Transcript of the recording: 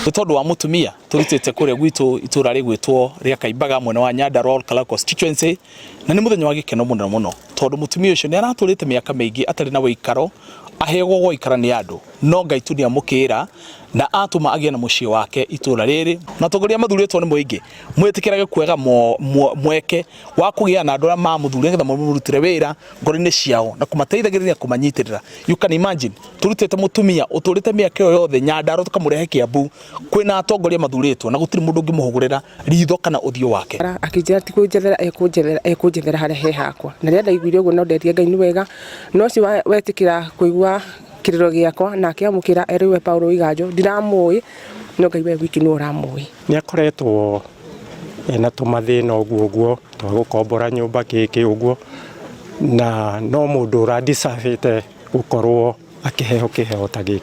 Nĩ tondũ wa mũtumia tũrutĩte kũrĩa gwitũ itũra rĩgwĩtwo rĩa Kaimbaga, mwena wa Nyandarua Olkalou constituency, na nĩ mũthenya wa gĩkeno mũno mũno tondũ mũtumia ũcio nĩ aratũrĩte mĩaka mĩingĩ atarĩ na wĩikaro, aheagwo gwaikara nĩ andũ, no Ngai tu nĩamũkĩra na atũma agĩe na mũciĩ wake itũra rĩrĩ. Na atongoria mathurĩtwo nĩ mũingĩ, mwĩtĩkĩrage kuoyaga mweke wa kũgĩa na andũ arĩa mamũthurire nĩgetha mamũrutĩre wĩra ngoro-inĩ ciao na kũmateithagĩrĩria, kũmanyitĩrĩra. You can imagine, tũrutĩte mũtumia ũtũrĩte mĩaka ĩyo yothe Nyandarua tũkamũrehe Kiambu kwĩna atongoria mathurĩtwo na gũtirĩ mũndũ ũngĩmũhũgũrĩra ritho kana ũthiũ wake. Akĩnjĩra ti kũnjethera ekũnjethera, ekũnjethera harĩa he hakwa. Na rĩrĩa ndaiguire ũguo no nderire Ngai nĩ wega, no ũcio wetĩkĩra kũigua kĩrĩro gĩakwa na akĩamũkĩra arĩ we Paul Iganjo, ndiramũĩ no Ngai we wiki nĩwe ũramũĩ. Nĩ akoretwo ena tũmathĩna ũguo ũguo twa gũkombora nyũmba kĩkĩ ũguo, na no mũndũ ũra deserve gũkorwo akĩheo kĩheo ta gĩkĩ.